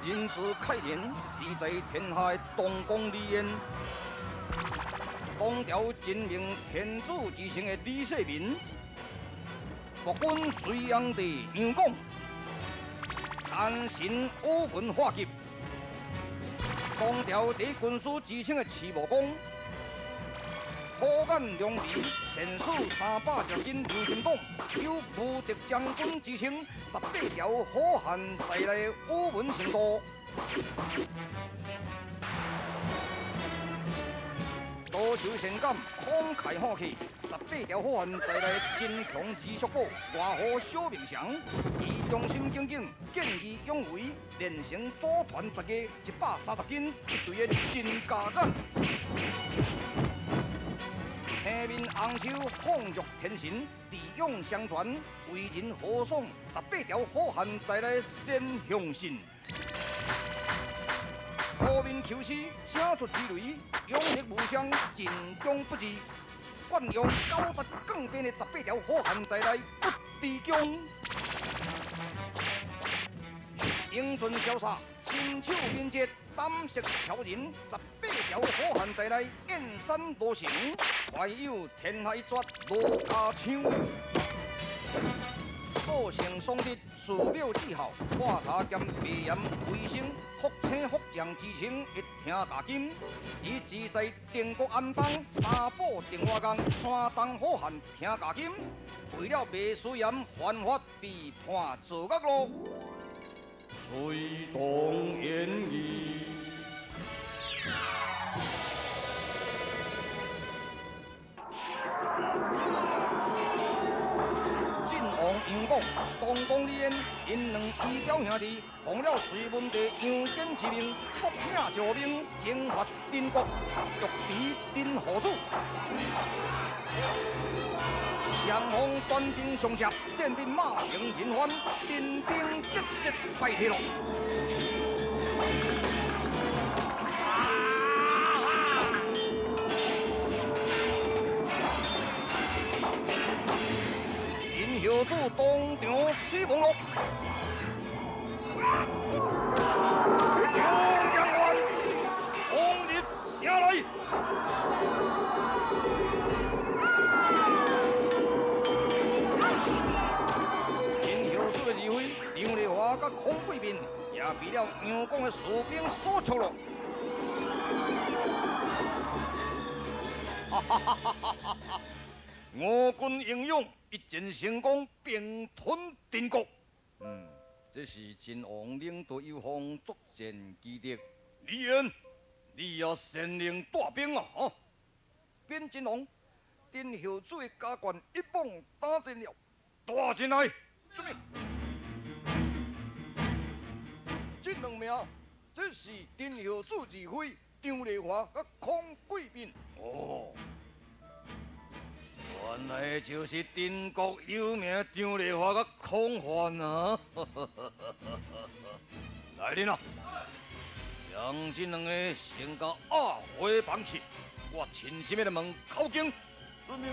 人字开言，志在天下的东宫李渊，当朝真命天子之称的李世民，国君隋炀帝杨广，单神武文化级，当朝第一军师之称的徐无功，虎眼龙眉，善使310斤刘金榜，有无敌将军之称，18条好汉在内武文程度。多愁善感，慷慨豪气，18条好汉在内真强之叔宝，外号小明祥，伊忠心耿耿，见义勇为，练成组团绝艺130斤，一队的真假眼。青面红袖，凤若天神，智勇双全，为人豪爽，18条好汉在内先雄信。虎面求狮，声出之雷，勇力无双，尽忠不二。惯用90钢鞭的18条好汉在内不低强。英俊潇洒，身手敏捷，胆识超人，18条好汉在内燕山罗成，怀有天下一绝罗家枪。个性爽直，寺庙之孝，喝茶兼白盐为生，福星福将之称，一听家金。伊志在定国安邦，三宝定华岗，山东好汉听家金。为了卖私盐犯法被判坐狱咯。隋唐演义。晋王杨广、东宫李渊，𪜶两姨表兄弟，奉了隋文帝杨坚之命，国领朝命，征伐陈国，欲除陈后主。双方短兵相接，战得马行人翻，陈兵节节败退咯。陈后主当场死亡咯！张将军，攻入城内。陈后主的指挥，张丽华佮孔贵斌也被了杨广的士兵所捉咯。哈哈哈哈哈哈！我军英勇，一战成功，并吞陈国。这是晋王领导有方，作战基地。李渊，你也善用带兵啊！哈，边晋王，陈后主的家眷一网打尽了，带进来，遵命。这两名，这是陈后主指挥张丽华佮孔贵斌。哦。原来就是陈国有名张丽华佮孔范啊！来人啊，将这两个先共押回房去，我亲身来问口径。遵命。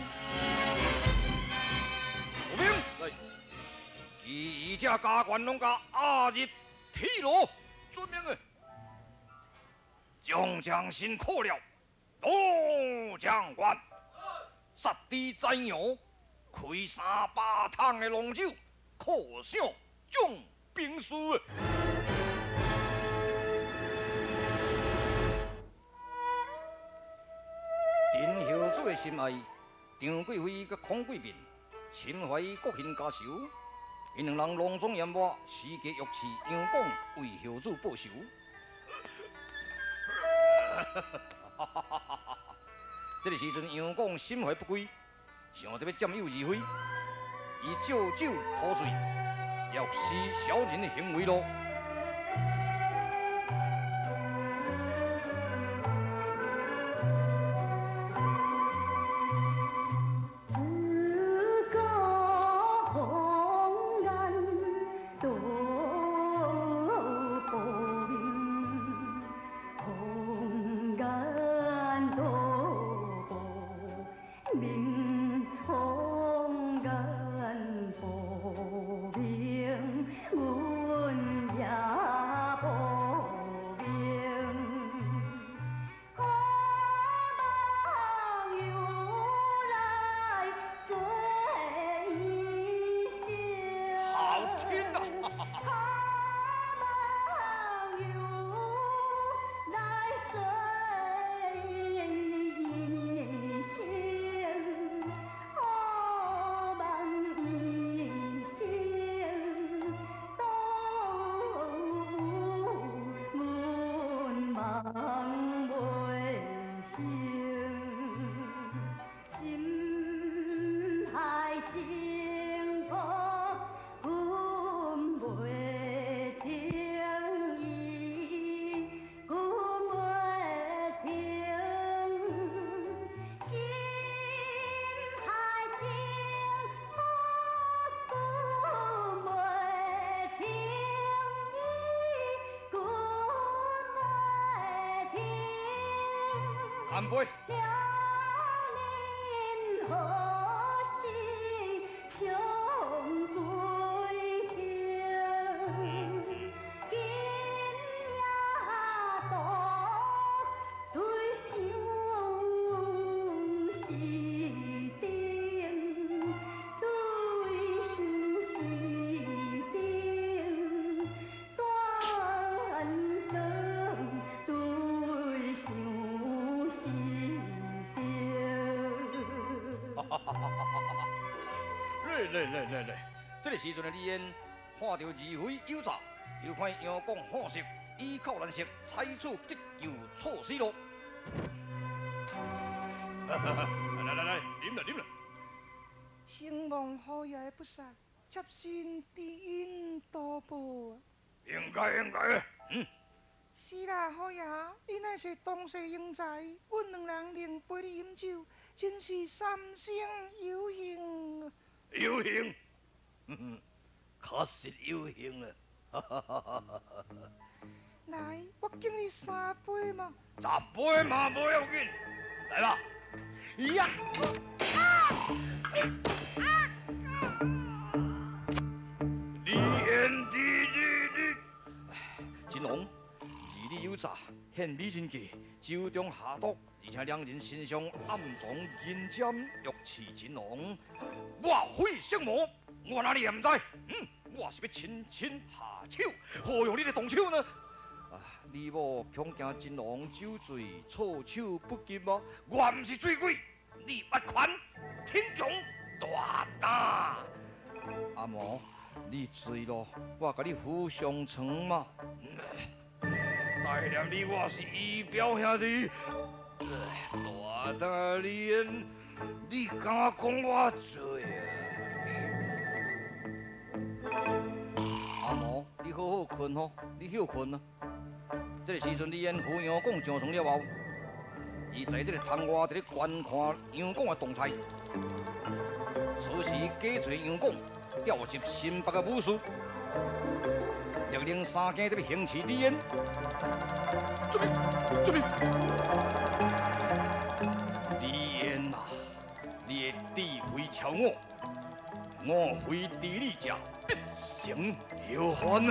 有兵来，其余这家眷拢共押入铁牢。遵命的。将将辛苦了，罗将官。杀猪宰羊，开300桶的龙酒，犒赏众兵士。陈后主的心爱张贵妃佮孔贵嫔，心怀国恨家仇，𪜶两人浓妆艳抹，私家御赐杨广为后主报仇。这个时阵，杨广心怀不轨，想着欲占有二妃，伊借酒陶醉，欲施小人的行为咯。明红颜。亲啊！干杯！来来来来，这个时阵的李渊看到二妃有诈，又看杨广好色，倚靠难色，采取急救措施咯。来来来，啉啦啉啦。承蒙虎爷的不杀，妾身知恩图报。应该应该。嗯。是啦，虎爷，你乃是当世英才，阮两人能陪你饮酒，真是三生有幸。有幸，确实有幸啊！来，我敬你三杯嘛。10杯嘛无要紧，来吧。呀！李渊，你你你，金龙，二你有诈，献美人计，酒中下毒，而且两人身上暗藏银针，欲刺金龙。我非圣魔，我哪里也毋知。我是欲亲亲下手，何用你来动手呢？啊，你某恐惊金龙酒醉，措手不及吗？我毋是醉鬼，你捌拳挺强大胆。阿毛，你醉咯，我共你扶上床嘛。大念你我是姨表兄弟，大胆李渊，你敢讲我醉啊？阿毛，你好好困吼，你歇困啊。这个时阵，李渊扶杨广上床了后，伊在这个窗外伫咧观看杨广的动态。此时，假揣杨广调集新北的武士，勒令三更伫咧行刺李渊。准备，准备。李渊啊，你的智慧超我，我非知你者，必成后患。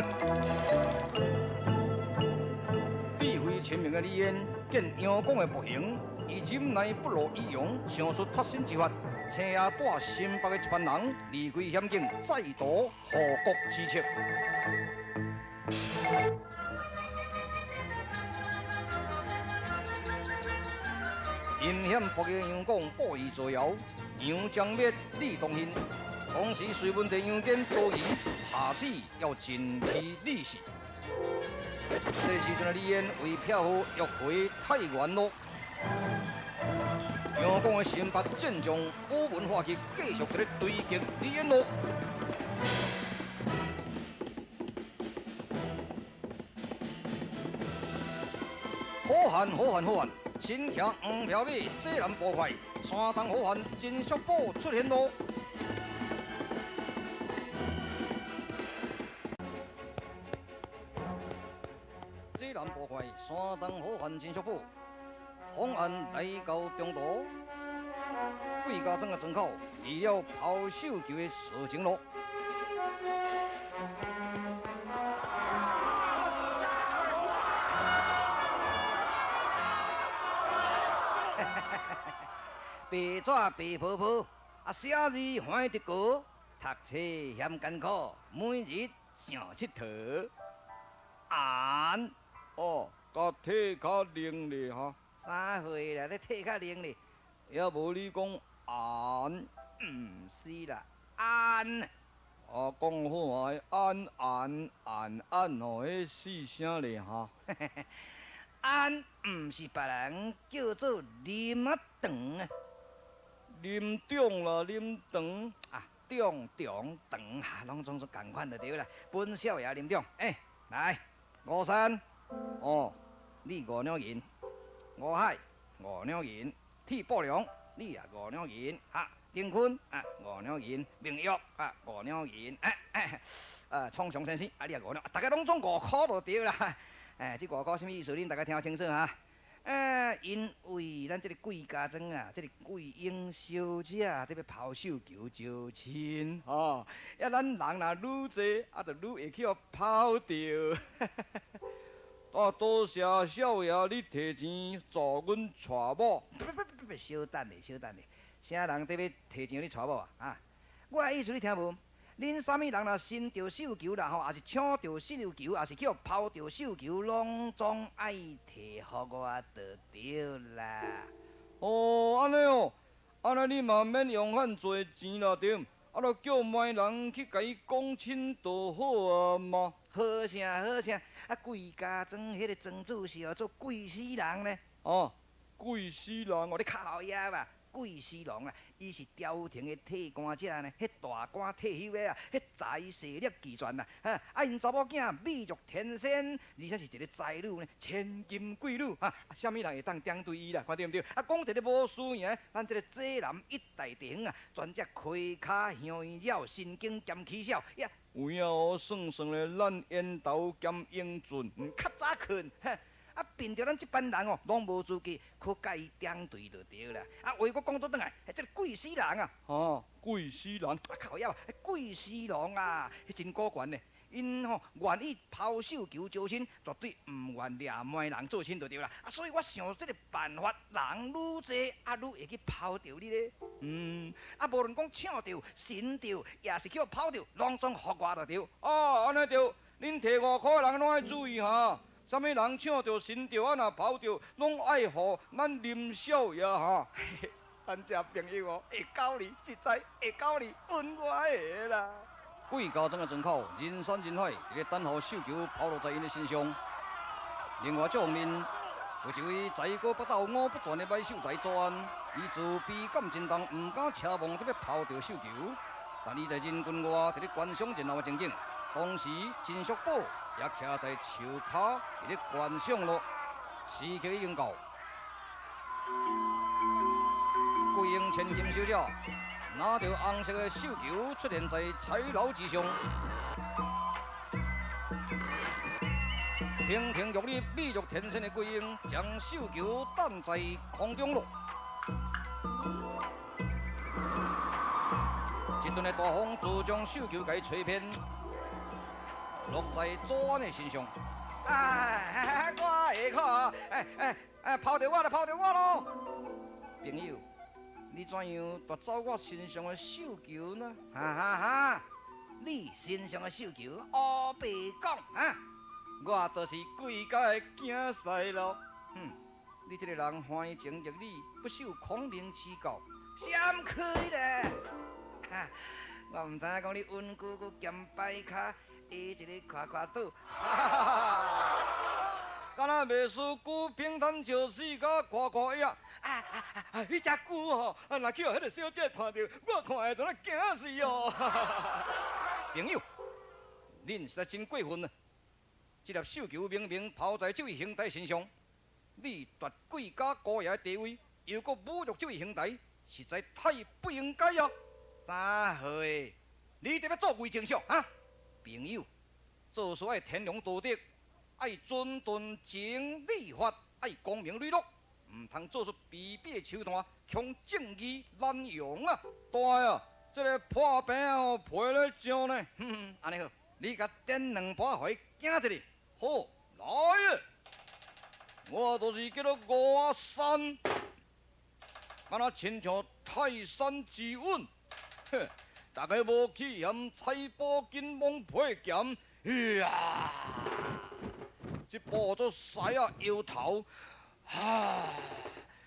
智慧聪明的李渊见杨广的暴行，伊忍耐不露仪容，想出脱身之法，请阿带新北的一班人离开险境，再度护国之策。阴险薄的杨广故意造谣，杨将灭李东兴。当时隋文帝杨坚多疑，下旨要尽其李氏。这时阵的李渊为票号欲回太原咯。杨广的新北战将乌文化吉继续伫咧追击李渊咯。好汉好汉好汉，身骑黄骠马，济南步快，山东好汉金叔宝出现咯。济南步快，山东好汉金叔宝，方案来到中途，魏家庄的庄口，遇了抛绣球的事情咯。白纸白泡泡，啊，写字欢喜得过，读讀冊嫌艱苦，每日想𨑨迌。按哦，共退較靈咧哈。啥貨啦？你退較靈咧？也無你講按，毋是啦，按。啊，講好啊，按按按按哦，彼四聲咧哈。按毋是別人叫做啉仔長啊。啉長啦，啉長啊，長長長，攏總做仝款就對啦。本少爺啉長，欸，來，吳山，哦，你5兩銀，吳海五兩銀，鐵布良你也五兩銀，哈，丁坤啊五兩銀，明玉啊五兩銀，哎哎，啊，創祥先生啊你也五兩，大家攏總五箍就對啦。哎，這五箍啥物意思？恁大家聽清楚哈。因為咱這個桂家莊啊，這個桂英小姐佇欲拋繡球招親吼，啊，咱人若愈濟，啊，就愈會去予拋著。啊，多謝少爺你提錢助阮娶某。不不不不，小等咧，小等咧，啥人佇欲提錢予你娶某啊？啊，我的意思你聽無？恁啥物人若身著繡球啦吼，抑是搶著繡球，抑是去予拋著繡球，攏總愛提予我就對啦。哦，按呢哦，按呢你嘛免用遐濟錢啦，對毋？啊，就叫媒人去共伊講親就好啊嘛。好聲好聲，啊，桂家莊彼個莊主是號做貴死人呢。哦，貴死人哦，你較後野吧。貴司郎啊，伊是朝廷的替官者呢，彼大官退休的啊，彼財勢力俱全啊，哈！啊，𪜶查某囝美若天仙，而且是一个才女呢，千金貴女，哈！啥物人會當針對伊啦？看對毋對？啊，講一个無輸贏，咱這個濟南一帶地方啊，全只開跤香鳥，神經兼起痟，呀！有影哦，算算咧，咱緣投兼英俊，較早睏。啊，憑著咱這班人哦，攏無資格去共伊針對就對啦。啊，話閣講倒轉來，這个貴死人啊！哈，貴死人！啊，靠腰啊，貴死人啊，彼真古懸呢。𪜶吼願意拋繡球招親，絕對毋願掠媒人做親就對啦。啊，所以我想這个辦法，人愈濟，啊愈會去拋著你咧。啊，無論講搶著、神著，抑是去予拋著，攏總予我就對。哦，按呢對，恁提五箍的人攏愛注意哈。啥物人搶著、神著，啊若拋著，攏愛予咱林少爺哈。咱這朋友哦，會教你，實在會教你，阮我的啦。桂家莊的莊口人山人海，佇咧等候繡球拋落在𪜶的身上。另外，這方面有一位才高八斗五不全的歹秀才祖安，伊自卑感真重，毋敢奢望欲拋著繡球。但伊在人群外佇咧觀賞熱鬧的情景，同時陳叔寶也徛在樹跤佇咧觀賞咯。時刻已經到，桂英千金小姐拿著紅色的繡球出現在彩樓之上，亭亭玉立、美若天仙的桂英將繡球擲在空中咯。一陣的大風就將繡球共吹偏，落在祖安的身上。哎，我會看，哎哎哎，拋著我啦，拋著我咯！朋友，你怎樣奪走我身上的繡球呢？哈哈哈！你身上的繡球，烏白講啊！我就是桂家的囝婿咯。哼，你這個人歡情逆理，不受孔明之教，閃開咧！哈，我毋知影講你溫姑姑兼擺跤，下一个垮垮倒。敢若袂輸龜平坦笑死甲夸夸影。啊啊啊！彼隻龜吼，啊若去予彼个小姐看著，我看會陣仔驚死哦。朋友，恁實在真過分啊！這粒繡球明明拋在這位兄弟身上，你奪桂家姑爺的地位，又閣侮辱這位兄弟，實在太不應該啊！啥貨？你佇欲做偽情相啊？朋友，做事愛天良道德，愛尊重情理法，愛光明磊落，毋通做出卑鄙的手段，恐正義難容啊！大啊，這个破餅哦，皮咧上呢。哼哼，按呢好，你共點兩盤予伊驚一下。好，來啊！我就是叫做吳阿三，敢若親像泰山之穩。哼，大家無去嫌菜脯緊忙配鹹，呀！這部做獅仔搖頭，哈！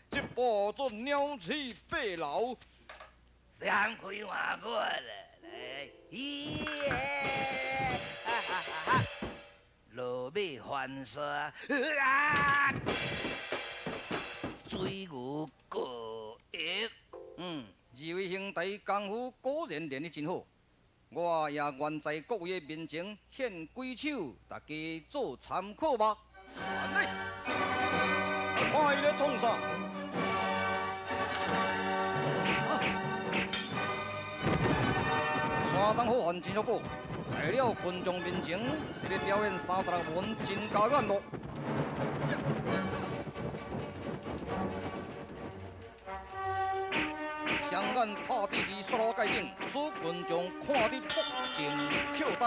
這部做鳥鼠爬樓，三開換我啦，來，耶！哈哈哈！落馬翻山，啊！水牛過亿。嗯，二位兄弟功夫果然練得真好，我也願在各位的面前獻幾首，大家做參考吧。來，看伊咧創啥？山東好漢真足寶，在了群眾面前，佇咧表演36門真加眼咯。雙眼拍佇二雪路蓋頂，使群眾看得目瞪口呆。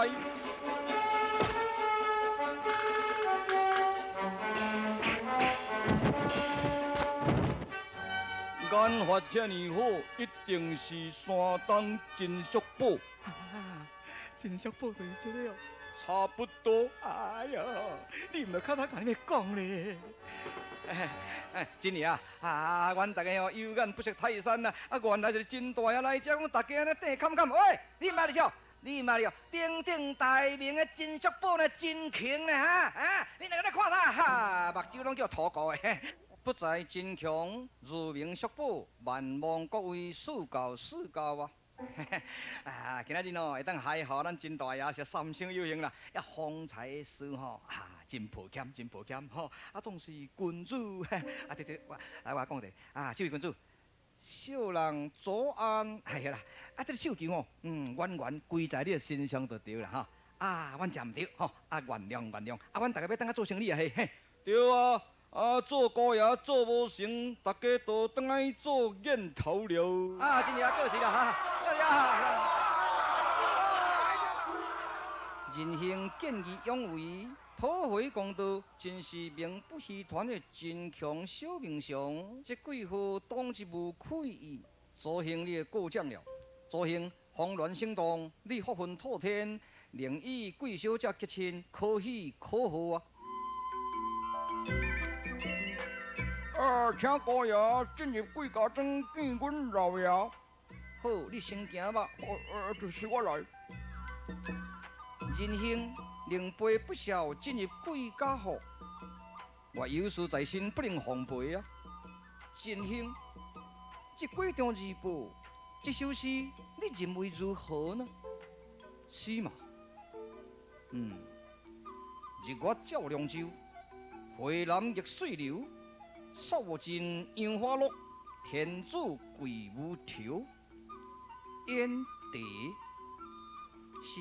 眼法這呢好，一定是山東真叔寶。真叔寶就是這個哦，差不多。哎喲，你毋著較早共你講咧。哎，真爺啊，啊，阮大家哦有眼不識泰山啊！啊，原來一個真大爺來遮，講大家按呢踮坎坎。喂，你毋捌哩笑？你毋捌哩哦？鼎鼎大名的真叔寶呢，真強呢哈啊！你兩個咧看啥？哈，目睭攏叫塗糊的。不在真強，如名叔寶，萬望各位賜教賜教啊！啊，今仔日哦，會當害予咱真大爺是三生有幸啦！啊，方才的事吼，啊，真抱歉，真抱歉吼！啊，總是君子，啊對對，我啊我講者，啊，這位君子，小人左岸，哎呀啦，啊，這個繡球吼，嗯，完全歸在你的身上就對啦吼！啊，阮食毋著吼，啊，原諒原諒，啊，阮逐家欲轉來做生理啊嘿嘿。對啊。啊，做姑爺做無成，大家都轉來做癮頭了。啊，真正過時啦哈！哎呀，仁兄見義勇為，討回公道，真是名不虛傳的真強小明雄。這幾號當之無愧矣。祖兄，你的過獎了。祖兄，峰巒生動，你福分透天，能與貴小姐結親，可喜可賀啊！啊，請姑爺進入貴家莊見阮老爺。好，你先行吧。就是我來。仁兄寧陪不孝進入貴家府，我有事在身，不能奉陪啊。仁兄，這幾張字報，這首詩你認為如何呢？是嘛？嗯，日月照龍舟，回南逆水流。數盡楊花落，天子跪無頭。燕地是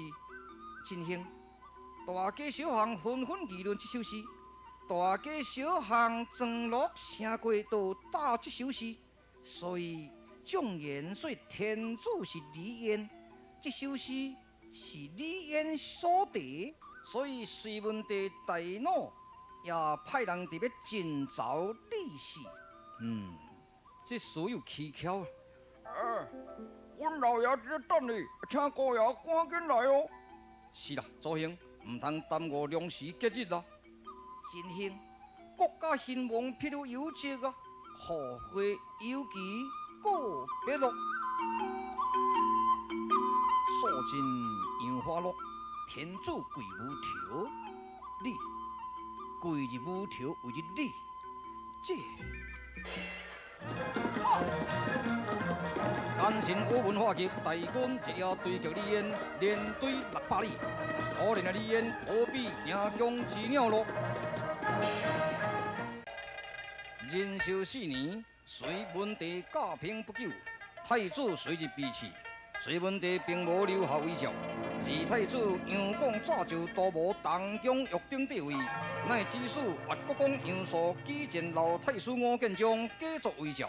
真兄，大街小巷紛紛議論這首詩，大街小巷庄落聲過都答這首詩，所以眾言說天子是李淵，這首詩是李淵所題，所以隋文帝大怒。也派人佇咧尋找李氏。嗯，這事有蹊蹺啊！哎，阮老爺佇咧等你，請姑爺趕緊來哦。是啦，祖兄，毋通耽誤良時吉日啦。真兄，國家興亡，必有攸折啊，後會有期，告別咯。數盡楊花落，天子跪無頭，你。跪入舞頭為日你，這奸臣宇文化及大軍一夜追擊李淵，連追600里。可憐的李淵何必驚弓之鳥咯？仁寿四年，隋文帝駕崩不久，太子隨日被弑。隋文帝並無留下遺詔，二太子楊廣早就圖謀東宮毓頂帝位，乃指使越國公楊素舉薦老太師吳建章假作遺詔。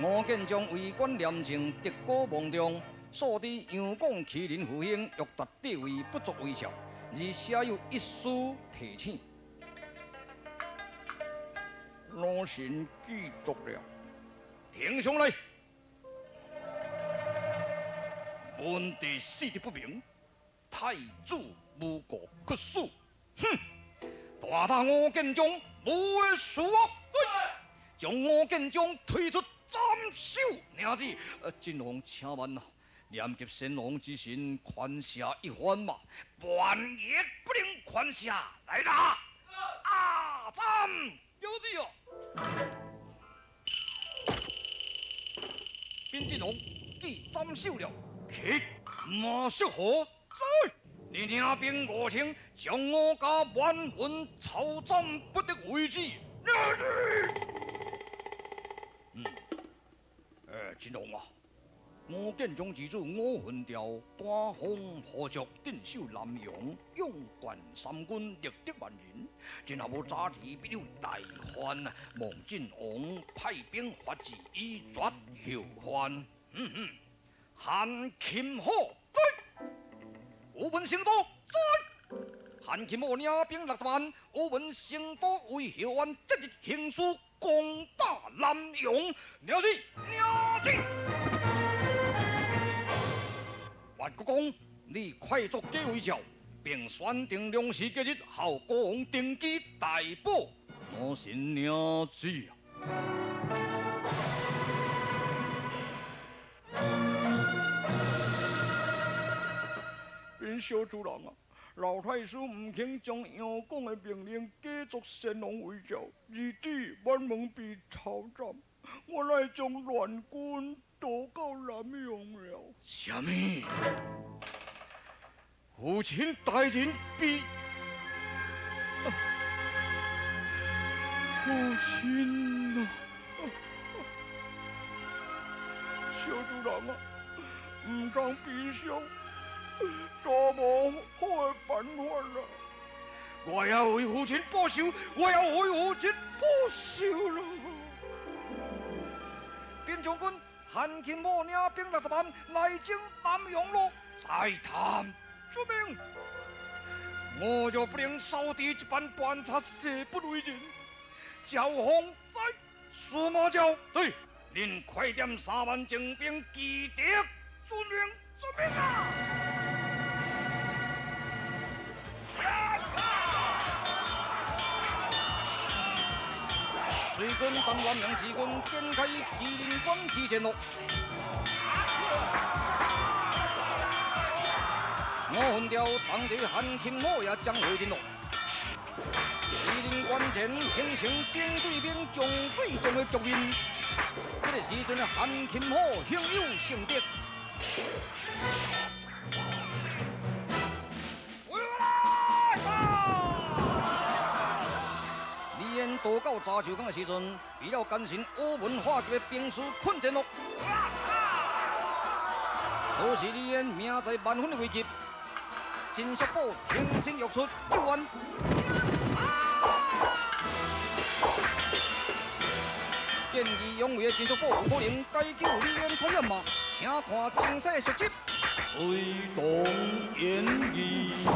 吳建章為官廉正，德高望重，素知楊廣欺人父兄，欲奪帝位，不足為笑，而寫有一書提醒。老臣記住了，呈上來。问题死得不明，太子无故去死，哼！大胆吴建章无的事啊！将吴建章推出斩首。娘子，晋王请慢啊！念及先王之神，宽赦一番嘛，万一不能宽赦，来啦！啊，斩！娘子哦！禀晋王，既斩首了，去马适何在？你领兵5000，将我家满门抄斩，不得为止。晋王啊，吴建章之子吴云调，单方合作，镇守南阳，勇冠三军，力敌万人。真若无早提，必有大患。望晋王派兵发至，以绝后患。韩擒虎在，吴文成都在。韩擒虎领兵60万，吴文成都为后患，这日行事攻打南阳。娘子，娘子，万国公，你快作计划诏，并选定良时吉日，候国王登基大宝。我是娘子啊！禀小主人啊，老太师毋肯将杨广的命令改作先王遗诏，儿子满门被抄斩，我乃将乱军逃到南阳了。啥物？父亲大人被……父亲啊！小主人啊，毋通悲伤。都无好的办法啦！我要为父亲报仇，我要为父亲报仇了。边将军，韩擒虎领兵60万来征南阳咯，再谈遵命。我若不能扫地这般盘查，誓不为人。赵凤在，司马昭，对，恁快点3万精兵击敌，遵命，遵命啊！随军当南阳之军展开麒麟关之战咯。我分调当地韩擒虎也将会阵咯。麒麟关前形成兵对兵、将对将的局面。这个时阵的韩擒虎胸有成竹。逃到杂树岗的时阵，为了奸臣乌文化级的兵士困阵咯。可是李渊命在万分的危急，金叔宝挺身而出救援。见义勇为的金叔宝有可能解救李渊脱险吗？请看精彩续集《隋唐演义》。